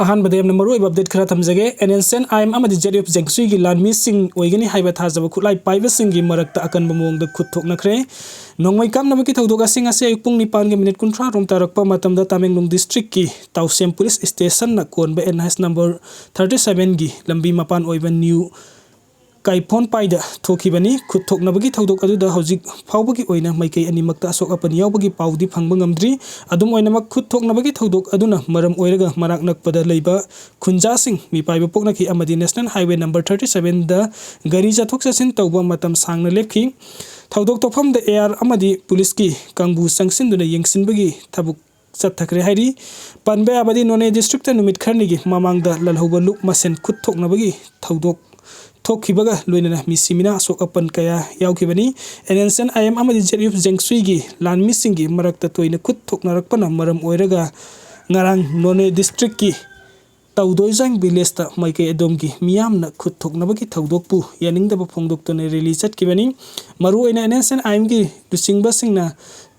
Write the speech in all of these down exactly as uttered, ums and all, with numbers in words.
ꯑꯍꯥꯟꯕꯗ ꯌꯥꯝꯅ ꯃꯔꯨꯑꯣꯏꯕ ꯑꯞꯗꯦꯠ ꯈꯔ ꯊꯝꯖꯒꯦ꯫ N N C N I M ꯑꯃꯗꯤ ꯖꯦꯠ ꯌꯨ ꯑꯦꯐ ꯖꯦꯡꯁꯨꯏꯒꯤ ꯂꯥꯟꯃꯤꯁꯤꯡ ꯑꯣꯏꯒꯅꯤ ꯍꯥꯏꯕ ꯊꯥꯖꯕ ꯈꯨꯠꯂꯥꯏ ꯄꯥꯏꯕꯁꯤꯡꯒꯤ ꯃꯔꯛꯇ ꯑꯀꯟꯕ ꯃꯑꯣꯡꯗ ꯈꯨꯠ ꯊꯣꯛꯅꯈ꯭ꯔꯦ꯫ ꯅꯣꯡꯃꯩ ꯀꯥꯞꯅꯕꯒꯤ ꯊꯧꯗꯣꯛ ꯑꯁꯤ ꯉꯁꯤ ꯑꯌꯨꯛ ꯄꯨꯡ ꯅꯤꯄꯥꯟꯒ ꯃꯤꯅꯤꯠ ꯀꯨꯟꯊ꯭ꯔꯥ ꯔꯣꯝ ꯇꯥꯔꯛꯄ ꯃꯇꯝꯗ ꯇꯥꯃꯦꯡꯂꯣꯡ ꯗꯤꯁꯇ꯭ꯔꯤꯛꯀꯤ ꯇꯥꯎꯁꯦꯝ ꯄꯨꯂꯤꯁ ꯁ꯭ꯇꯦꯁꯟꯅ ꯀꯣꯟꯕ ꯑꯦꯟ ꯑꯩꯆ ꯅꯝꯕꯔ ꯊꯥꯔꯇꯤ ꯁꯚꯦꯟꯒꯤ ꯂꯝꯕꯤ ꯃꯄꯥꯟ ꯑꯣꯏꯕ ꯅ꯭ꯌꯨ ꯀꯥꯏꯐꯣꯟꯄꯥꯏꯗ ꯊꯣꯛꯈꯤꯕꯅꯤ꯫ ꯈꯨꯠ ꯊꯣꯛꯅꯕꯒꯤ ꯊꯧꯗꯣꯛ ꯑꯗꯨꯗ ꯍꯧꯖꯤꯛ ꯐꯥꯎꯕꯒꯤ ꯑꯣꯏꯅ ꯃꯥꯏꯀꯩ ꯑꯅꯤꯃꯛꯇ ꯑꯁꯣꯛ ꯑꯄꯟ ꯌꯥꯎꯕꯒꯤ ꯄꯥꯎꯗꯤ ꯐꯪꯕ ꯉꯝꯗ꯭ꯔꯤ꯫ ꯑꯗꯨꯝ ꯑꯣꯏꯅꯃꯛ, ꯈꯨꯠ ꯊꯣꯛꯅꯕꯒꯤ ꯊꯧꯗꯣꯛ ꯑꯗꯨꯅ ꯃꯔꯝ ꯑꯣꯏꯔꯒ ꯃꯅꯥꯛ ꯅꯛꯄꯗ ꯂꯩꯕ ꯈꯨꯟꯖꯥꯁꯤꯡ ꯃꯤꯄꯥꯏꯕ ꯄꯣꯛꯅꯈꯤ ꯑꯃꯗꯤ ꯅꯦꯁꯅꯦꯜ ꯍꯥꯏꯋꯦ ꯅꯝꯕꯔ ꯊꯥꯔꯇꯤ ꯁꯚꯦꯟꯗ ꯒꯥꯔꯤ ꯆꯠꯊꯣꯛ ꯆꯠꯁꯤꯟ ꯇꯧꯕ ꯃꯇꯝ ꯁꯥꯡꯅ ꯂꯦꯞꯈꯤ꯫ ꯊꯧꯗꯣꯛ ꯊꯣꯛꯐꯝꯗ ꯑꯦ ꯑꯥꯔ ꯑꯃꯗꯤ ꯄꯨꯂꯤꯁꯀꯤ ꯀꯥꯡꯕꯨ ꯆꯪꯁꯤꯟꯗꯨꯅ ꯌꯦꯡꯁꯤꯟꯕꯒꯤ ꯊꯕꯛ ꯆꯠꯊꯈ꯭ꯔꯦ ꯍꯥꯏꯔꯤ꯫ ꯄꯟꯕ ꯌꯥꯕꯗꯤ, ꯅꯣꯅꯦ ꯗꯤꯁꯇ꯭ꯔꯤꯛꯇ ꯅꯨꯃꯤꯠ ꯈꯔꯅꯤꯒꯤ ꯃꯃꯥꯡꯗ ꯂꯜꯍꯧꯕ ꯂꯨꯞ ꯃꯁꯦꯟ ꯈꯨꯠ ꯊꯣꯛꯅꯕꯒꯤ ꯊꯧꯗꯣꯛ ꯊꯣꯛꯈꯤꯕꯒ ꯂꯣꯏꯅꯅ ꯃꯤꯁꯤ ꯃꯤꯅꯥ ꯑꯁꯣꯛ ꯑꯄꯟ ꯀꯌꯥ ꯌꯥꯎꯈꯤꯕꯅꯤ꯫ N N C N I M ꯑꯃꯗꯤ ꯖꯦꯠ ꯌꯨ ꯑꯦꯐ ꯖꯦꯡꯁꯨꯏꯒꯤ ꯂꯥꯟꯃꯤꯁꯤꯡꯒꯤ ꯃꯔꯛꯇ ꯇꯣꯏꯅ ꯈꯨꯠ ꯊꯣꯛꯅꯔꯛꯄꯅ ꯃꯔꯝ ꯑꯣꯏꯔꯒ ꯉꯔꯥꯡ ꯅꯣꯅꯦ ꯗꯤꯁꯇ꯭ꯔꯤꯛꯀꯤ ꯇꯧꯗꯣꯏꯖꯥꯡ ꯚꯤꯂꯦꯖꯇ ꯃꯥꯏꯀꯩ ꯑꯗꯣꯝꯒꯤ ꯃꯤꯌꯥꯝꯅ ꯈꯨꯠ ꯊꯣꯛꯅꯕꯒꯤ ꯊꯧꯗꯣꯛꯄꯨ ꯌꯥꯅꯤꯡꯗꯕ ꯐꯣꯡꯗꯣꯛꯇꯨꯅ ꯔꯦꯂꯤ ꯆꯠꯈꯤꯕꯅꯤ꯫ ꯃꯔꯨꯑꯣꯏꯅ ꯑꯦꯟ ꯑꯦꯟ ꯁꯤ ꯑꯦꯟ ꯑꯥꯏ ꯑꯦꯝꯒꯤ ꯂꯨꯆꯤꯡꯕꯁꯤꯡꯅ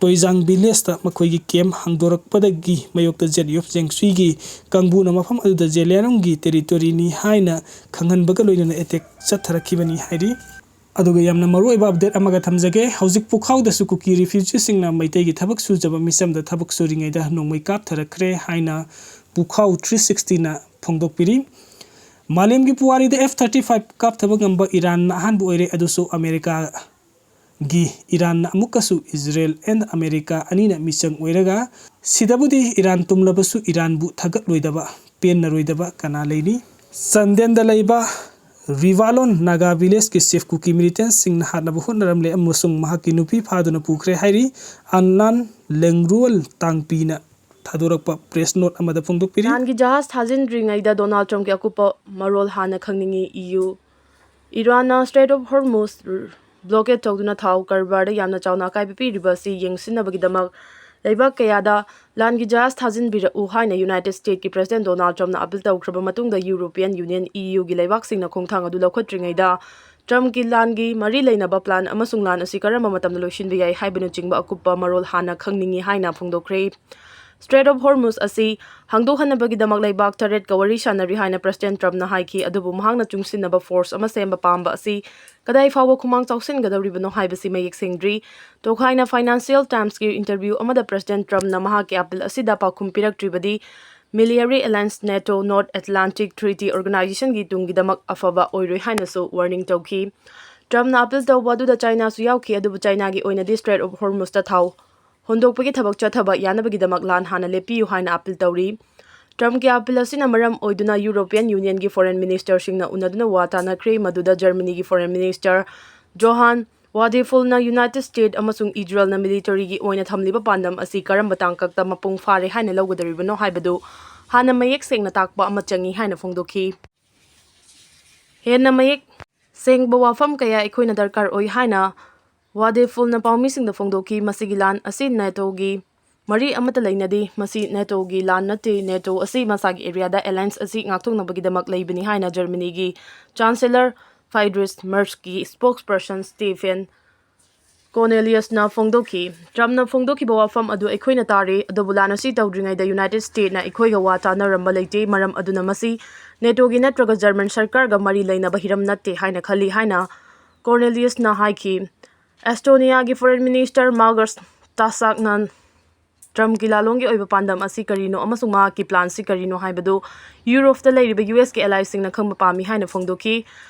ꯇꯣꯏꯖꯥꯡ ꯚꯤꯂꯦꯖꯇ ꯃꯈꯣꯏꯒꯤ ꯀꯦꯝꯞ ꯍꯥꯡꯗꯣꯔꯛꯄꯗꯒꯤ ꯃꯥꯌꯣꯛꯇ ꯖꯦꯠ ꯌꯨ ꯑꯦꯐ ꯖꯦꯡꯁꯨꯏꯒꯤ ꯀꯥꯡꯕꯨꯅ ꯃꯐꯝ ꯑꯗꯨꯗ ꯖꯦꯂꯤꯌꯥꯡꯔꯣꯡꯒꯤ ꯇꯦꯔꯤꯇꯣꯔꯤꯅꯤ ꯍꯥꯏꯅ ꯈꯪꯍꯟꯕꯒ ꯂꯣꯏꯅꯅ ꯑꯦꯇꯦꯛ ꯆꯠꯊꯔꯛꯈꯤꯕꯅꯤ ꯍꯥꯏꯔꯤ꯫ ꯑꯗꯨꯒ ꯌꯥꯝꯅ ꯃꯔꯨꯑꯣꯏꯕ ꯑꯞꯗꯦꯠ ꯑꯃꯒ ꯊꯝꯖꯒꯦ꯫ ꯍꯧꯖꯤꯛ ꯄꯨꯈꯥꯎꯗꯁꯨ ꯀꯨꯀꯤ ꯔꯤꯐ꯭ꯌꯨꯖꯤꯁꯤꯡꯅ ꯃꯩꯇꯩꯒꯤ ꯊꯕꯛ ꯁꯨꯖꯕ ꯃꯤꯆꯝꯗ ꯊꯕꯛ ꯁꯨꯔꯤꯉꯩꯗ ꯅꯣꯡꯃꯩ ꯀꯥꯞꯊꯔꯛꯈ꯭ꯔꯦ ꯍꯥꯏꯅ ꯄꯨꯈꯥꯎ ꯊ꯭ꯔꯤ ꯁꯤꯛꯁꯇꯤꯅ ꯐꯣꯡꯗꯣꯛꯄꯤꯔꯤ꯫ ꯃꯥꯂꯦꯝꯒꯤ ꯄꯨꯋꯥꯔꯤꯗ ꯑꯦꯐ ꯊꯥꯔꯇꯤ ꯐꯥꯏꯚ ꯀꯥꯞꯊꯕ ꯉꯝꯕ ꯏꯔꯥꯟꯅ ꯑꯍꯥꯟꯕ ꯑꯣꯏꯔꯦ, ꯑꯗꯨꯁꯨ ꯑꯃꯦꯔꯤꯀꯥꯒꯤ ꯏꯔꯥꯟꯅ ꯑꯃꯨꯛꯀꯁꯨ ꯏꯖꯔꯦꯜ ꯑꯦꯟ ꯑꯃꯦꯔꯤꯀꯥ ꯑꯅꯤꯅ ꯃꯤꯆꯪ ꯑꯣꯏꯔꯒ꯫ ꯁꯤꯗꯕꯨꯗꯤ ꯏꯔꯥꯟ ꯇꯨꯝꯂꯕꯁꯨ ꯏꯔꯥꯟꯕꯨ ꯊꯥꯒꯠꯂꯣꯏꯗꯕ, ꯄꯦꯟꯅꯔꯣꯏꯗꯕ ꯀꯅꯥ ꯂꯩꯅꯤ? ꯆꯥꯟꯗꯦꯜꯗ ꯂꯩꯕ ꯔꯤꯋꯥꯂꯣꯟ ꯅꯥꯒꯥ ꯚꯤꯂꯦꯖꯀꯤ ꯆꯤꯐ ꯀꯨꯀꯤ ꯃꯤꯂꯤꯇꯦꯟꯁꯤꯡꯅ ꯍꯥꯠꯅꯕ ꯍꯣꯠꯅꯔꯝꯂꯦ ꯑꯃꯁꯨꯡ ꯃꯍꯥꯛꯀꯤ ꯅꯨꯄꯤ ꯐꯥꯗꯨꯅ ꯄꯨꯈ꯭ꯔꯦ ꯍꯥꯏꯔꯤ꯫ ꯑꯟꯅꯥꯟ ꯂꯦꯡꯔꯨꯋꯜ ꯇꯥꯡꯄꯤꯅ ꯊꯥꯗꯣꯔꯛꯄ ꯄ꯭ꯔꯦꯁ ꯅꯣꯠ ꯑꯃꯗ ꯐꯣꯡꯗꯣꯛꯄꯤꯔꯤ꯫ ꯏꯔꯥꯟꯒꯤ ꯖꯍꯥꯖ ꯊꯥꯖꯤꯟꯗ꯭ꯔꯤꯉꯩꯗ ꯗꯣꯅꯥꯜꯗ ꯇ꯭ꯔꯝꯞꯀꯤ ꯑꯀꯨꯞꯄ ꯃꯔꯣꯜ ꯍꯥꯟꯅ ꯈꯪꯅꯤꯡꯏ ꯏꯌꯨ꯫ ꯏꯔꯥꯟꯅ ꯁ꯭ꯇ꯭ꯔꯦꯠ ꯑꯣꯐ ꯍꯣꯔꯃꯨꯖ ꯕ꯭ꯂꯣꯀꯦꯠ ꯇꯧꯗꯨꯅ ꯊꯥꯎ ꯀꯔꯕꯥꯔꯗ ꯌꯥꯝꯅ ꯆꯥꯎꯅ ꯑꯀꯥꯏꯕ ꯄꯤꯔꯤꯕ ꯑꯁꯤ ꯌꯦꯡꯁꯤꯟꯅꯕꯒꯤꯗꯃꯛ ꯂꯩꯕꯥꯛ ꯀꯌꯥꯗ ꯂꯥꯟꯒꯤ ꯖꯍꯥꯖ ꯊꯥꯖꯤꯟꯕꯤꯔꯛꯎ ꯍꯥꯏꯅ ꯌꯨꯅꯥꯏꯇꯦꯗ ꯁ꯭ꯇꯦꯠꯀꯤ ꯄ꯭ꯔꯦꯁꯤꯗꯦꯟꯠ ꯗꯣꯅꯥꯜꯗ ꯇ꯭ꯔꯝꯞꯅ ꯑꯄꯤꯜ ꯇꯧꯈ꯭ꯔꯕ ꯃꯇꯨꯡꯗ ꯌꯨꯔꯣꯄꯤꯌꯟ ꯌꯨꯅꯤꯌꯟ, ꯏ ꯌꯨꯒꯤ ꯂꯩꯕꯥꯛꯁꯤꯡꯅ ꯈꯣꯡꯊꯥꯡ ꯑꯗꯨ ꯂꯧꯈꯠꯇ꯭ꯔꯤꯉꯩꯗ ꯇ꯭ꯔꯝꯞꯀꯤ ꯂꯥꯟꯒꯤ ꯃꯔꯤ ꯂꯩꯅꯕ ꯄ꯭ꯂꯥꯟ ꯑꯃꯁꯨꯡ ꯂꯥꯟ ꯑꯁꯤ ꯀꯔꯝꯕ ꯃꯇꯝꯗ ꯂꯣꯏꯁꯤꯟꯕ ꯌꯥꯏ ꯍꯥꯏꯕꯅꯆꯤꯡꯕ ꯑꯀꯨꯞꯄ ꯃꯔꯣꯜ ꯍꯥꯟꯅ ꯈꯪꯅꯤꯡꯏ ꯍꯥꯏꯅ ꯐꯣꯡꯗꯣꯛꯈ꯭ꯔꯦ꯫ Strait of Hormuz ꯑꯁꯤ ꯍꯥꯡꯗꯣꯛꯍꯟꯅꯕꯒꯤꯗꯃꯛ ꯂꯩꯕꯥꯛ ꯇꯔꯦꯠꯀ ꯋꯥꯔꯤ ꯁꯥꯟꯅꯔꯤ ꯍꯥꯏꯅ President Trumpꯅ ꯍꯥꯏꯈꯤ, ꯑꯗꯨꯕꯨ ꯃꯍꯥꯛꯅ ꯆꯨꯡꯁꯤꯟꯅꯕ force ꯑꯃ ꯁꯦꯝꯕ ꯄꯥꯝꯕ ꯑꯁꯤ ꯀꯗꯥꯏ ꯐꯥꯎꯕ ꯈꯨꯃꯥꯡ ꯆꯥꯎꯁꯤꯟꯒꯗꯧꯔꯤꯕꯅꯣ ꯍꯥꯏꯕꯁꯤ ꯃꯌꯦꯛ ꯁꯦꯡꯗ꯭ꯔꯤ꯫ ꯇꯣꯈꯥꯏꯅ Financial Timesꯀꯤ interview ꯑꯃꯗ President Trumpꯅ ꯃꯍꯥꯛꯀꯤ appeal ꯑꯁꯤꯗ ꯄꯥꯎꯈꯨꯝ ꯄꯤꯔꯛꯇ꯭ꯔꯤꯕꯗꯤ military alliance NATO North Atlantic Treaty Organizationꯒꯤ ꯇꯨꯡꯒꯤꯗꯃꯛ ꯑꯐꯕ ꯑꯣꯏꯔꯣꯏ ꯍꯥꯏꯅꯁꯨ warning ꯇꯧꯈꯤ꯫ Trumpꯅ appeal ꯇꯧꯕ ꯑꯗꯨꯗ Chinaꯁꯨ ꯌꯥꯎꯈꯤ, ꯑꯗꯨꯕꯨ Chinaꯒꯤ ꯑꯣꯏꯅꯗꯤ Strait of Hormuzꯇ ꯊꯥꯎ ꯍꯣꯟꯗꯣꯛꯄꯒꯤ ꯊꯕꯛ ꯆꯠꯊꯕ ꯌꯥꯅꯕꯒꯤꯗꯃꯛ ꯂꯥꯟ ꯍꯥꯟꯅ ꯂꯦꯞꯄꯤꯌꯨ ꯍꯥꯏꯅ appeal ꯇꯧꯔꯤ꯫ Trumpꯀꯤ appeal ꯑꯁꯤꯅ ꯃꯔꯝ ꯑꯣꯏꯗꯨꯅ European Unionꯒꯤ foreign ministerꯁꯤꯡꯅ ꯎꯅꯗꯨꯅ ꯋꯥ ꯇꯥꯅꯈ꯭ꯔꯦ, ꯃꯗꯨꯗ Germanyꯒꯤ foreign minister Johann Wadephulꯅ United States ꯑꯃꯁꯨꯡ Israelꯅ militaryꯒꯤ ꯑꯣꯏꯅ ꯊꯝꯂꯤꯕ ꯄꯥꯟꯗꯝ ꯑꯁꯤ ꯀꯔꯝꯕ ꯇꯥꯡꯀꯛꯇ ꯃꯄꯨꯡ ꯐꯥꯔꯦ ꯍꯥꯏꯅ ꯂꯧꯒꯗꯧꯔꯤꯕꯅꯣ ꯍꯥꯏꯕꯗꯨ ꯍꯥꯟꯅ ꯃꯌꯦꯛ ꯁꯦꯡꯅ ꯇꯥꯛꯄ ꯑꯃ ꯆꯪꯏ ꯍꯥꯏꯅ ꯐꯣꯡꯗꯣꯛꯈꯤ꯫ ꯍꯦꯟꯅ ꯃꯌꯦꯛ ꯁꯦꯡꯕ ꯋꯥꯐꯝ ꯀꯌꯥ ꯑꯩꯈꯣꯏꯅ ꯗꯔꯀꯥꯔ ꯑꯣꯏ ꯍꯥꯏꯅ Wadephulꯅ ꯄꯥꯎꯃꯤꯁꯤꯡꯗ ꯐꯣꯡꯗꯣꯛꯈꯤ꯫ ꯃꯁꯤꯒꯤ ꯂꯥꯟ ꯑꯁꯤ NATOꯒꯤ ꯃꯔꯤ ꯑꯃꯠꯇ ꯂꯩꯅꯗꯦ꯫ ꯃꯁꯤ NATOꯒꯤ ꯂꯥꯟ ꯅꯠꯇꯦ꯫ NATO ꯑꯁꯤ ꯃꯁꯥꯒꯤ areaꯗ alliance ꯑꯁꯤ ꯉꯥꯛꯊꯣꯛꯅꯕꯒꯤꯗꯃꯛ ꯂꯩꯕꯅꯤ ꯍꯥꯏꯅ Germanyꯒꯤ Chancellor Friedrich Merzꯀꯤ spokesperson Stephen Corneliusꯅ ꯐꯣꯡꯗꯣꯛꯈꯤ꯫ Trumpꯅ ꯐꯣꯡꯗꯣꯛꯈꯤꯕ ꯋꯥꯐꯝ ꯑꯗꯨ ꯑꯩꯈꯣꯏꯅ ꯇꯥꯔꯦ, ꯑꯗꯨꯕꯨ ꯂꯥꯟ ꯑꯁꯤ ꯇꯧꯗ꯭ꯔꯤꯉꯩꯗ United Statesꯅ ꯑꯩꯈꯣꯏꯒ ꯋꯥ ꯇꯥꯅꯔꯝꯕ ꯂꯩꯇꯦ꯫ ꯃꯔꯝ ꯑꯗꯨꯅ ꯃꯁꯤ NATOꯒꯤ ꯅꯠꯇ꯭ꯔꯒ German ꯁꯔꯀꯥꯔꯒ ꯃꯔꯤ ꯂꯩꯅꯕ ꯍꯤꯔꯝ ꯅꯠꯇꯦ ꯍꯥꯏꯅ ꯈꯜꯂꯤ ꯍꯥꯏꯅ Corneliusꯅ ꯍꯥꯏꯈꯤ꯫ Estoniaꯒꯤ foreign minister Margus Tasakꯅ Trumpꯀꯤ ꯂꯥꯂꯣꯡꯒꯤ ꯑꯣꯏꯕ ꯄꯥꯟꯗꯝ ꯑꯁꯤ ꯀꯔꯤꯅꯣ ꯑꯃꯁꯨꯡ ꯃꯍꯥꯛꯀꯤ planꯁꯤ ꯀꯔꯤꯅꯣ ꯍꯥꯏꯕꯗꯨ Europeꯇ ꯂꯩꯔꯤꯕ USꯀꯤ allyꯁꯤꯡꯅ ꯈꯪꯕ ꯄꯥꯝꯃꯤ ꯍꯥꯏꯅ ꯐꯣꯡꯗꯣꯛꯈꯤ꯫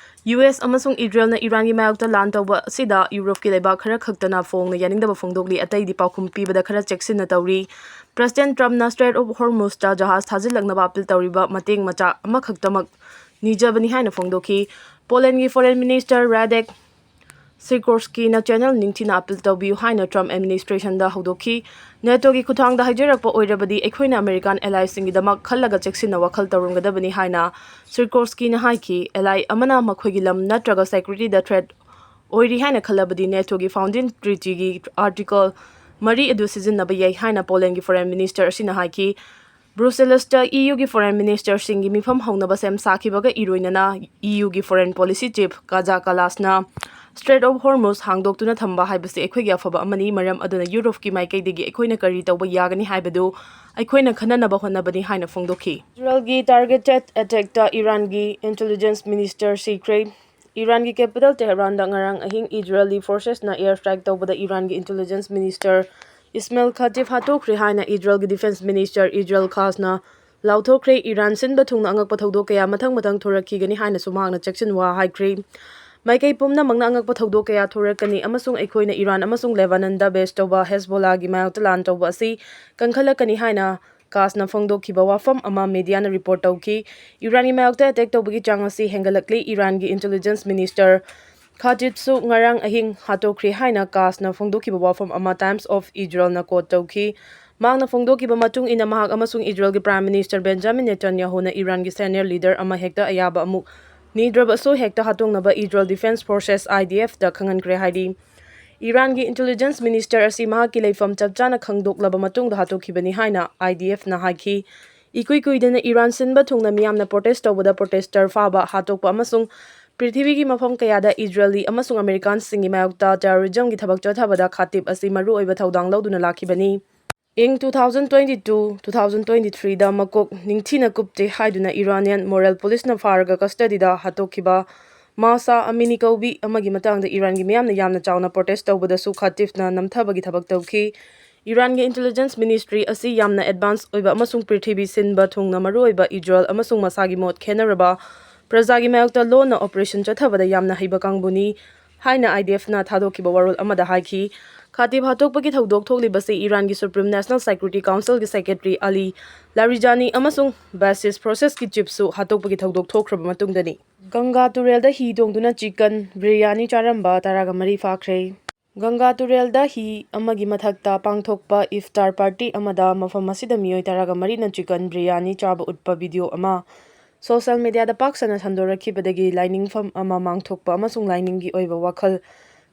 US ꯑꯃꯁꯨꯡ Israelꯅ Iranꯒꯤ ꯃꯥꯌꯣꯛꯇ ꯂꯥꯟ ꯇꯧꯕ ꯑꯁꯤꯗ Europeꯀꯤ ꯂꯩꯕꯥꯛ ꯈꯔ ꯈꯛꯇꯅ ꯐꯣꯡꯅ ꯌꯥꯅꯤꯡꯗꯕ ꯐꯣꯡꯗꯣꯛꯂꯤ, ꯑꯇꯩꯗꯤ ꯄꯥꯎꯈꯨꯝ ꯄꯤꯕꯗ ꯈꯔ ꯆꯦꯛꯁꯤꯟꯅ ꯇꯧꯔꯤ꯫ President Trumpꯅ Strait of Hormuzꯇ ꯖꯍꯥꯖ ꯊꯥꯖꯤꯜꯂꯛꯅꯕ appeal ꯇꯧꯔꯤꯕ ꯃꯇꯦꯡ ꯃꯆꯥꯛ ꯑꯃꯈꯛꯇꯃꯛ ꯅꯤꯖꯕꯅꯤ ꯍꯥꯏꯅ ꯐꯣꯡꯗꯣꯛꯈꯤ꯫ Polandꯒꯤ foreign minister Radek Sikorskiꯅ channel ꯅꯤꯡꯊꯤꯅ appeal ꯇꯧꯕꯤꯌꯨ ꯍꯥꯏꯅ Trump administrationꯗ ꯍꯧꯗꯣꯛꯈꯤ꯫ NATOꯒꯤ ꯈꯨꯠꯊꯥꯡꯗ ꯍꯥꯏꯖꯔꯛꯄ ꯑꯣꯏꯔꯕꯗꯤ ꯑꯩꯈꯣꯏꯅ American allyꯁꯤꯡꯒꯤꯗꯃꯛ ꯈꯜꯂꯒ ꯆꯦꯛꯁꯤꯟꯅ ꯋꯥꯈꯜ ꯇꯧꯔꯝꯒꯗꯕꯅꯤ ꯍꯥꯏꯅ Sikorskiꯅ ꯍꯥꯏꯈꯤ꯫ Ally ꯑꯃꯅ ꯃꯈꯣꯏꯒꯤ ꯂꯝ ꯅꯠꯇ꯭ꯔꯒ securityꯗ threat ꯑꯣꯏꯔꯤ ꯍꯥꯏꯅ ꯈꯜꯂꯕꯗꯤ NATOꯒꯤ founding treatyꯒꯤ article ꯃꯔꯤ ꯑꯗꯨ ꯁꯤꯖꯤꯟꯅꯕ ꯌꯥꯏ ꯍꯥꯏꯅ Polandꯒꯤ foreign minister ꯑꯁꯤꯅ ꯍꯥꯏꯈꯤ꯫ ꯕ꯭ꯔꯨꯁꯦꯂꯁꯇ ꯏ ꯌꯨꯒꯤ ꯐꯣꯔꯦꯟ ꯃꯤꯅꯤꯁꯇꯔꯁꯤꯡꯒꯤ ꯃꯤꯐꯝ ꯍꯧꯅꯕ ꯁꯦꯝ ꯁꯥꯈꯤꯕꯒ ꯏꯔꯣꯏꯅꯅ ꯏ ꯌꯨꯒꯤ ꯐꯣꯔꯦꯟ ꯄꯣꯂꯤꯁꯤ ꯆꯤꯐ ꯀꯥꯖꯥ ꯀꯥꯂꯥꯁꯅ ꯁ꯭ꯇ꯭ꯔꯦꯠ ꯑꯣꯐ ꯍꯣꯔꯃꯨꯁ ꯍꯥꯡꯗꯣꯛꯇꯨꯅ ꯊꯝꯕ ꯍꯥꯏꯕꯁꯤ ꯑꯩꯈꯣꯏꯒꯤ ꯑꯐꯕ ꯑꯃꯅꯤ, ꯃꯔꯝ ꯑꯗꯨꯅ ꯌꯨꯔꯣꯞꯀꯤ ꯃꯥꯏꯀꯩꯗꯒꯤ ꯑꯩꯈꯣꯏꯅ ꯀꯔꯤ ꯇꯧꯕ ꯌꯥꯒꯅꯤ ꯍꯥꯏꯕꯗꯨ ꯑꯩꯈꯣꯏꯅ ꯈꯟꯅꯅꯕ ꯍꯣꯠꯅꯕꯅꯤ ꯍꯥꯏꯅ ꯐꯣꯡꯗꯣꯛꯈꯤ꯫ ꯏꯖꯔꯦꯜꯒꯤ ꯇꯥꯔꯒꯦꯇꯦꯗ ꯑꯦꯇꯦꯛꯇ ꯏꯔꯥꯟꯒꯤ ꯏꯟꯇꯦꯂꯤꯖꯦꯟꯁ ꯃꯤꯅꯤꯁꯇꯔ ꯁꯤꯈ꯭ꯔꯦ꯫ ꯏꯔꯥꯟꯒꯤ ꯀꯦꯄꯤꯇꯦꯜ ꯇꯦꯍꯔꯥꯟꯗ ꯉꯔꯥꯡ ꯑꯍꯤꯡ ꯏꯖꯔꯦꯜꯒꯤ ꯐꯣꯔꯁꯦꯁꯅ ꯑꯦꯌꯔ ꯁ꯭ꯇ꯭ꯔꯥꯏꯛ ꯇꯧꯕꯗ ꯏꯔꯥꯟꯒꯤ ꯏꯟꯇꯦꯂꯤꯖꯦꯟꯁ ꯃꯤꯅꯤꯁꯇꯔ ꯏꯁꯃꯥꯏꯜ ꯈꯥꯇꯤꯐ ꯍꯥꯠꯇꯣꯛꯈ꯭ꯔꯦ ꯍꯥꯏꯅ ꯏꯖꯔꯦꯜꯒꯤ ꯗꯤꯐꯦꯟꯁ ꯃꯤꯅꯤꯁꯇꯔ ꯏꯖꯔꯦꯜ ꯈꯥꯁꯅ ꯂꯥꯎꯊꯣꯛꯈ꯭ꯔꯦ꯫ ꯏꯔꯥꯟ ꯁꯤꯟꯕ ꯊꯨꯡꯅ ꯑꯉꯛꯄ ꯊꯧꯗꯣꯛ ꯀꯌꯥ ꯃꯊꯪ ꯃꯊꯪ ꯊꯣꯔꯛꯈꯤꯒꯅꯤ ꯍꯥꯏꯅꯁꯨ ꯃꯍꯥꯛꯅ ꯆꯦꯛꯁꯤꯟꯋꯥ ꯍꯥꯏꯈ꯭ꯔꯦ꯫ ꯃꯥꯏꯀꯩ ꯄꯨꯝꯅꯃꯛꯅ ꯑꯉꯛꯄ ꯊꯧꯗꯣꯛ ꯀꯌꯥ ꯊꯣꯔꯛꯀꯅꯤ ꯑꯃꯁꯨꯡ ꯑꯩꯈꯣꯏꯅ ꯏꯔꯥꯟ ꯑꯃꯁꯨꯡ ꯂꯦꯕꯥꯅꯟꯗ ꯕꯦꯁ ꯇꯧꯕ ꯍꯦꯖꯕꯣꯂꯥꯒꯤ ꯃꯥꯌꯣꯛꯇ ꯂꯥꯟ ꯇꯧꯕ ꯑꯁꯤ ꯀꯟꯈꯠꯂꯛꯀꯅꯤ ꯍꯥꯏꯅ ꯀꯥꯁꯅ ꯐꯣꯡꯗꯣꯛꯈꯤꯕ ꯋꯥꯐꯝ ꯑꯃ ꯃꯤꯗꯤꯌꯥꯅ ꯔꯤꯄꯣꯔꯠ ꯇꯧꯈꯤ꯫ ꯏꯔꯥꯟꯒꯤ ꯃꯥꯌꯣꯛꯇ ꯑꯦꯇꯦꯛ ꯇꯧꯕꯒꯤ ꯆꯥꯡ ꯑꯁꯤ ꯍꯦꯟꯒꯠꯂꯛꯂꯤ꯫ ꯏꯔꯥꯟꯒꯤ ꯏꯟꯇꯦꯂꯤꯖꯦꯟꯁ ꯃꯤꯅꯤꯁꯇꯔ ꯈꯥꯇꯤꯠꯁꯨ ꯉꯔꯥꯡ ꯑꯍꯤꯡ ꯍꯥꯠꯇꯣꯛꯈ꯭ꯔꯦ ꯍꯥꯏꯅ ꯀꯥꯁꯅ ꯐꯣꯡꯗꯣꯛꯈꯤꯕ ꯋꯥꯐꯝ ꯑꯃ ꯇꯥꯏꯝꯁ ꯑꯣꯐ ꯏꯖꯔꯦꯜꯅ ꯀꯣꯠ ꯇꯧꯈꯤ꯫ ꯃꯍꯥꯛꯅ ꯐꯣꯡꯗꯣꯛꯈꯤꯕ ꯃꯇꯨꯡ ꯏꯟꯅ, ꯃꯍꯥꯛ ꯑꯃꯁꯨꯡ ꯏꯖꯔꯦꯜꯒꯤ prime minister Benjamin ꯅꯦꯇꯟꯌꯥꯍꯨꯅ ꯏꯔꯥꯟꯒꯤ senior leader ꯑꯃ ꯍꯦꯛꯇ ꯑꯌꯥꯕ ꯑꯃꯨꯛ ꯅꯤꯗ꯭ꯔꯕꯁꯨ ꯍꯦꯛꯇ ꯍꯥꯠꯇꯣꯛꯅꯕ Israel defence forces, I D ꯑꯦꯐꯇ ꯈꯪꯍꯟꯈ꯭ꯔꯦ ꯍꯥꯏꯔꯤ꯫ ꯏꯔꯥꯟꯒꯤ ꯏꯟꯇꯦꯂꯤꯖꯦꯟꯁ ꯃꯤꯅꯤꯁꯇꯔ ꯑꯁꯤ ꯃꯍꯥꯛꯀꯤ ꯂꯩꯐꯝ ꯆꯞ ꯆꯥꯅ ꯈꯪꯗꯣꯛꯂꯕ ꯃꯇꯨꯡꯗ ꯍꯥꯠꯇꯣꯛꯈꯤꯕꯅꯤ ꯍꯥꯏꯅ ꯑꯥꯏ ꯗꯤ ꯑꯦꯐꯅ ꯍꯥꯏꯈꯤ꯫ ꯏꯀꯨꯏ ꯀꯨꯏꯗꯅ ꯏꯔꯥꯟ ꯁꯤꯟꯕ ꯊꯨꯡꯅ ꯃꯤꯌꯥꯝꯅ ꯄ꯭ꯔꯣꯇꯦꯁ ꯇꯧꯕꯗ ꯄ꯭ꯔꯣꯇꯦꯁꯇꯔ ꯐꯥꯕ, ꯍꯥꯠꯇꯣꯛꯄ ꯑꯃꯁꯨꯡ ꯄ꯭ꯔꯤꯊꯤꯕꯤꯒꯤ ꯃꯐꯝ ꯀꯌꯥꯗ ꯏꯖꯔꯦꯂꯤ ꯑꯃꯁꯨꯡ ꯑꯃꯦꯔꯤꯀꯥꯟꯁꯤꯡꯒꯤ ꯃꯥꯌꯣꯛꯇ ꯇꯦꯔꯣꯔꯤꯖꯝꯒꯤ ꯊꯕꯛ ꯆꯠꯊꯕꯗ ꯈꯥꯇꯤꯞ ꯑꯁꯤ ꯃꯔꯨꯑꯣꯏꯕ ꯊꯧꯗꯥꯡ ꯂꯧꯗꯨꯅ ꯂꯥꯛꯈꯤꯕꯅꯤ꯫ ꯏꯪ two thousand twenty two, two thousand twenty three ꯗ ꯃꯀꯣꯛ ꯅꯤꯡꯊꯤꯅ ꯀꯨꯞꯇꯦ ꯍꯥꯏꯗꯨꯅ ꯏꯔꯥꯅꯤꯌꯟ ꯃꯣꯔꯦꯜ ꯄꯨꯂꯤꯁꯅ ꯐꯥꯔꯒ ꯀꯁꯇꯗꯤꯗ ꯍꯥꯠꯇꯣꯛꯈꯤꯕ ꯃꯥꯁꯥ ꯑꯃꯤꯅꯤ ꯀꯧꯕꯤ ꯑꯃꯒꯤ ꯃꯇꯥꯡꯗ ꯏꯔꯥꯟꯒꯤ ꯃꯤꯌꯥꯝꯅ ꯌꯥꯝꯅ ꯆꯥꯎꯅ ꯄ꯭ꯔꯣꯇꯦꯁ ꯇꯧꯕꯗꯁꯨ ꯈꯥꯇꯤꯐꯅ ꯅꯝꯊꯕꯒꯤ ꯊꯕꯛ ꯇꯧꯈꯤ꯫ ꯏꯔꯥꯟꯒꯤ ꯏꯟꯇꯦꯂꯤꯖꯦꯟꯁ ꯃꯤꯅꯤꯁꯇ꯭ꯔꯤ ꯑꯁꯤ ꯌꯥꯝꯅ ꯑꯦꯗꯚꯥꯟꯁ ꯑꯣꯏꯕ ꯑꯃꯁꯨꯡ ꯄ꯭ꯔꯤꯊꯤꯕꯤ ꯁꯤꯟꯕ ꯊꯨꯡꯅ ꯃꯔꯨꯑꯣꯏꯕ ꯏꯖꯔꯦꯜ ꯑꯃꯁꯨꯡ ꯃꯁꯥꯒꯤ ꯃꯣꯠ ꯈꯦꯠꯅꯔꯕ ꯄ꯭ꯔꯖꯥꯒꯤ ꯃꯥꯌꯣꯛꯇ ꯂꯣꯟꯅ ꯑꯣꯄꯔꯦꯁꯟ ꯆꯠꯊꯕꯗ ꯌꯥꯝꯅ ꯍꯩꯕ ꯀꯥꯡꯕꯨꯅꯤ ꯍꯥꯏꯅ ꯑꯥꯏ ꯗꯤ ꯑꯦꯐꯅ ꯊꯥꯗꯣꯛꯈꯤꯕ ꯋꯥꯔꯣꯜ ꯑꯃꯗ ꯍꯥꯏꯈꯤ꯫ ꯈꯥꯇꯤꯕ ꯍꯥꯠꯇꯣꯛꯄꯒꯤ ꯊꯧꯗꯣꯛ ꯊꯣꯛꯂꯤꯕꯁꯤ ꯏꯔꯥꯟꯒꯤ ꯁꯨꯄ꯭ꯔꯤꯝ ꯅꯦꯁꯅꯦꯜ ꯁꯦꯀ꯭ꯌꯨꯔꯤꯇꯤ ꯀꯥꯎꯟꯁꯤꯜꯒꯤ ꯁꯦꯀ꯭ꯔꯦꯇꯔꯤ ꯑꯂꯤ ꯂꯥꯔꯤꯖꯥꯅꯤ ꯑꯃꯁꯨꯡ ꯕꯦꯁꯤꯁ ꯐꯣꯔꯁꯦꯁꯀꯤ ꯆꯤꯐꯁꯨ ꯍꯥꯠꯇꯣꯛꯄꯒꯤ ꯊꯧꯗꯣꯛ ꯊꯣꯛꯈ꯭ꯔꯕ ꯃꯇꯨꯡꯗꯅꯤ꯫ ꯒꯪꯒꯥ ꯇꯨꯔꯦꯜꯗ ꯍꯤ ꯇꯣꯡꯗꯨꯅ ꯆꯤꯀꯟ ꯕꯤꯔꯌꯥꯅꯤ ꯆꯥꯔꯝꯕ ꯇꯔꯥꯒ ꯃꯔꯤ ꯐꯥꯈ꯭ꯔꯦ꯫ ꯒꯪꯒꯥ ꯇꯨꯔꯦꯜꯗ ꯍꯤ ꯑꯃꯒꯤ ꯃꯊꯛꯇ ꯄꯥꯡꯊꯣꯛꯄ ꯏꯐꯇꯥꯔ ꯄꯥꯔꯇꯤ ꯑꯃꯗ ꯃꯐꯝ ꯑꯁꯤꯗ ꯃꯤꯑꯣꯏ ꯇꯔꯥꯒ ꯃꯔꯤꯅ ꯆꯤꯀꯟ ꯕꯤꯔꯌꯥꯅꯤ ꯆꯥꯕ ꯎꯠꯄ ꯚꯤꯗꯤꯑꯣ ꯑꯃ ꯁꯣꯁꯤꯌꯦꯜ ꯃꯤꯗꯤꯌꯥꯗ ꯄꯥꯛ ꯁꯟꯅ ꯁꯟꯗꯣꯔꯛꯈꯤꯕꯗꯒꯤ ꯂꯥꯏꯅꯤꯡꯐꯝ ꯑꯃ ꯃꯥꯡꯊꯣꯛꯄ ꯑꯃꯁꯨꯡ ꯂꯥꯏꯅꯤꯡꯒꯤ ꯑꯣꯏꯕ ꯋꯥꯈꯜ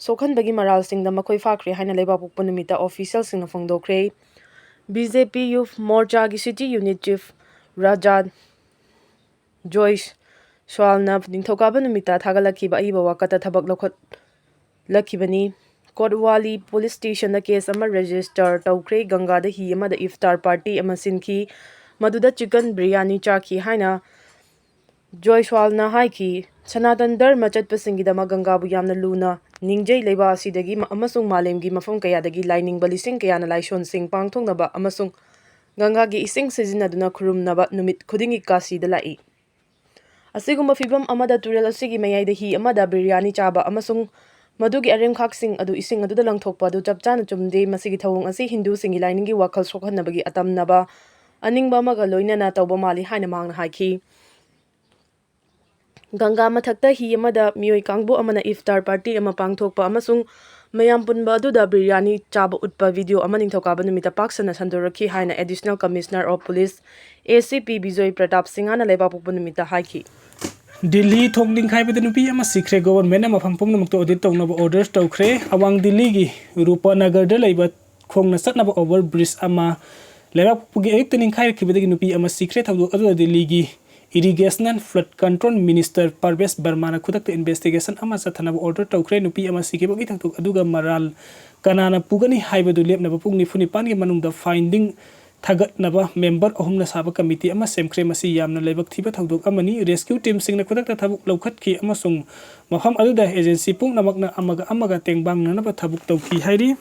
ꯁꯣꯛꯍꯟꯕꯒꯤ ꯃꯔꯥꯜꯁꯤꯡꯗ ꯃꯈꯣꯏ ꯐꯥꯈ꯭ꯔꯦ ꯍꯥꯏꯅ ꯂꯩꯕꯥꯛꯄꯣꯛꯄ ꯅꯨꯃꯤꯠꯇ ꯑꯣꯐꯤꯁꯤꯌꯦꯜꯁꯤꯡꯅ ꯐꯣꯡꯗꯣꯛꯈ꯭ꯔꯦ꯫ ꯕꯤ ꯖꯦ ꯄꯤ ꯌꯨꯊ ꯃꯣꯔꯆꯥꯒꯤ ꯁꯤꯇꯤ ꯌꯨꯅꯤꯠ ꯆꯤꯐ ꯔꯥꯖꯥ ꯖꯣꯏꯁ꯭ꯋꯥꯜꯅ ꯅꯤꯡꯊꯧꯀꯥꯕ ꯅꯨꯃꯤꯠꯇ ꯊꯥꯒꯠꯂꯛꯈꯤꯕ ꯑꯏꯕ ꯋꯥꯀꯠꯇ ꯊꯕꯛ ꯂꯧꯈꯠꯂꯛꯈꯤꯕꯅꯤ꯫ ꯀꯣꯠꯋꯥꯂꯤ ꯄꯨꯂꯤꯁ ꯁ꯭ꯇꯦꯁꯟꯗ ꯀꯦꯁ ꯑꯃ ꯔꯦꯖꯤꯁꯇꯔ ꯇꯧꯈ꯭ꯔꯦ꯫ ꯒꯪꯒꯥꯗ ꯍꯤ ꯑꯃꯗ ꯏꯐꯇꯥꯔ ꯄꯥꯔꯇꯤ ꯑꯃ ꯁꯤꯟꯈꯤ, ꯃꯗꯨꯗ ꯆꯤꯀꯟ ꯕꯤꯔꯌꯥꯅꯤ ꯆꯥꯈꯤ ꯍꯥꯏꯅ ꯖꯣꯏꯁ꯭ꯋꯥꯜꯅ ꯍꯥꯏꯈꯤ꯫ ꯁꯅꯥꯇꯟ ꯙꯔꯃ ꯆꯠꯄꯁꯤꯡꯒꯤꯗꯃꯛ ꯒꯪꯒꯥꯕꯨ ꯌꯥꯝꯅ ꯂꯨꯅ ꯅꯤꯡꯖꯩ꯫ ꯂꯩꯕꯥꯛ ꯑꯁꯤꯗꯒꯤ ꯃ-, ꯑꯃꯁꯨꯡ ꯃꯥꯂꯦꯝꯒꯤ ꯃꯐꯝ ꯀꯌꯥꯗꯒꯤ ꯂꯥꯏꯅꯤꯡꯕ ꯂꯤꯁꯤꯡ ꯀꯌꯥꯅ ꯂꯥꯏꯁꯣꯟꯁꯤꯡ ꯄꯥꯡꯊꯣꯛꯅꯕ ꯑꯃꯁꯨꯡ ꯒꯪꯒꯥꯒꯤ ꯏꯁꯤꯡ ꯁꯤꯖꯤꯟꯅꯗꯨꯅ ꯈꯨꯔꯨꯝꯅꯕ ꯅꯨꯃꯤꯠ ꯈꯨꯗꯤꯡꯒꯤ ꯀꯥꯁꯤꯗ ꯂꯥꯛꯏ꯫ ꯑꯁꯤꯒꯨꯝꯕ ꯐꯤꯚꯝ ꯑꯃꯗ ꯇꯨꯔꯦꯜ ꯑꯁꯤꯒꯤ ꯃꯌꯥꯏꯗ ꯍꯤ ꯑꯃꯗ ꯕꯤꯔꯌꯥꯅꯤ ꯆꯥꯕ ꯑꯃꯁꯨꯡ ꯃꯗꯨꯒꯤ ꯑꯔꯦꯝꯈꯥꯛꯁꯤꯡ ꯑꯗꯨ ꯏꯁꯤꯡ ꯑꯗꯨꯗ ꯂꯪꯊꯣꯛꯄ ꯑꯗꯨ ꯆꯞ ꯆꯥꯅ ꯆꯨꯝꯗꯦ꯫ ꯃꯁꯤꯒꯤ ꯊꯧꯑꯣꯡ ꯑꯁꯤ ꯍꯤꯟꯗꯨꯁꯤꯡꯒꯤ ꯂꯥꯏꯅꯤꯡꯒꯤ ꯋꯥꯈꯜ ꯁꯣꯛꯍꯟꯅꯕꯒꯤ ꯑꯇꯝꯅꯕ ꯑꯅꯤꯡꯕ ꯑꯃꯒ ꯂꯣꯏꯅꯅ ꯇꯧꯕ ꯃꯥꯜꯂꯤ ꯍꯥꯏꯅ ꯃꯍꯥꯛꯅ ꯍꯥꯏꯈꯤ꯫ ꯒꯪꯒꯥ ꯃꯊꯛꯇ ꯍꯤ ꯑꯃꯗ ꯃꯤꯑꯣꯏ ꯀꯥꯡꯕꯨ ꯑꯃꯅ ꯏꯐꯇꯥꯔ ꯄꯥꯔꯇꯤ ꯑꯃ ꯄꯥꯡꯊꯣꯛꯄ ꯑꯃꯁꯨꯡ ꯃꯌꯥꯝ ꯄꯨꯟꯕ ꯑꯗꯨꯗ ꯕꯤꯔꯌꯥꯅꯤ ꯆꯥꯕ ꯎꯠꯄ ꯚꯤꯗꯤꯑꯣ ꯑꯃ ꯅꯤꯡꯊꯧꯀꯥꯕ ꯅꯨꯃꯤꯠꯇ ꯄꯥꯛ ꯁꯟꯅ ꯁꯟꯗꯣꯔꯛꯈꯤ ꯍꯥꯏꯅ Additional Commissioner of Police, A C P, Bijoy Pratap ꯁꯤꯡꯍꯅ ꯂꯩꯕꯥꯛꯄꯣꯛꯄ ꯅꯨꯃꯤꯠꯇ ꯍꯥꯏꯈꯤ꯫ ꯗꯤꯜꯂꯤ ꯊꯣꯡ ꯅꯤꯡꯈꯥꯏꯕꯗ ꯅꯨꯄꯤ ꯑꯃ ꯁꯤꯈ꯭ꯔꯦ꯫ ꯒꯣꯚꯔꯟꯃꯦꯟꯠꯅ ꯃꯐꯝ ꯄꯨꯝꯅꯃꯛꯇ ꯑꯣꯗꯤꯠ ꯇꯧꯅꯕ ꯑꯣꯔꯗꯔ ꯇꯧꯈ꯭ꯔꯦ꯫ ꯑꯋꯥꯡ ꯗꯤꯜꯂꯤꯒꯤ ꯔꯨꯄꯅꯒꯔꯗ ꯂꯩꯕ ꯈꯣꯡꯅ ꯆꯠꯅꯕ ꯑꯣꯚꯔ ꯕ꯭ꯔꯤꯖ ꯑꯃ ꯂꯩꯕꯥꯛꯄꯣꯛꯄꯒꯤ ꯑꯌꯨꯛꯇ ꯅꯤꯡꯈꯥꯏꯔꯛꯈꯤꯕꯗꯒꯤ ꯅꯨꯄꯤ ꯑꯃ ꯁꯤꯈ꯭ꯔꯦ꯫ ꯊꯧꯗꯣꯛ ꯑꯗꯨꯗ ꯗꯤꯜꯂꯤꯒꯤ Irrigation and Flood Control Minister ꯄꯔꯕꯦꯁ ꯕꯔꯃꯥꯅ ꯈꯨꯗꯛꯇ ꯏꯟꯚꯦꯁꯇꯤꯒꯦꯁꯟ ꯑꯃ ꯆꯠꯊꯅꯕ ꯑꯣꯔꯗꯔ ꯇꯧꯈ꯭ꯔꯦ꯫ ꯅꯨꯄꯤ ꯑꯃ ꯁꯤꯈꯤꯕꯒꯤ ꯊꯧꯗꯣꯛ ꯑꯗꯨꯒ ꯃꯔꯥꯜ ꯀꯅꯥꯅ ꯄꯨꯒꯅꯤ ꯍꯥꯏꯕꯗꯨ ꯂꯦꯞꯅꯕ ꯄꯨꯡ ꯅꯤꯐꯨ ꯅꯤꯄꯥꯟꯒꯤ ꯃꯅꯨꯡꯗ ꯐꯥꯏꯟꯗꯤꯡ ꯊꯥꯒꯠꯅꯕ ꯃꯦꯝꯕꯔ ꯑꯍꯨꯝꯅ ꯁꯥꯕ ꯀꯃꯤꯇꯤ ꯑꯃ ꯁꯦꯝꯈ꯭ꯔꯦ꯫ ꯃꯁꯤ ꯌꯥꯝꯅ ꯂꯥꯏꯕꯛ ꯊꯤꯕ ꯊꯧꯗꯣꯛ ꯑꯃꯅꯤ꯫ ꯔꯦꯁꯀ꯭ꯌꯨ ꯇꯤꯝꯁꯤꯡꯅ ꯈꯨꯗꯛꯇ ꯊꯕꯛ ꯂꯧꯈꯠꯈꯤ ꯑꯃꯁꯨꯡ ꯃꯐꯝ ꯑꯗꯨꯗ ꯑꯦꯖꯦꯟꯁꯤ ꯄꯨꯝꯅꯃꯛꯅ ꯑꯃꯒ ꯑꯃꯒ ꯇꯦꯡꯕꯥꯡꯅꯅꯕ ꯊꯕꯛ ꯇꯧꯈꯤ ꯍꯥꯏꯔꯤ꯫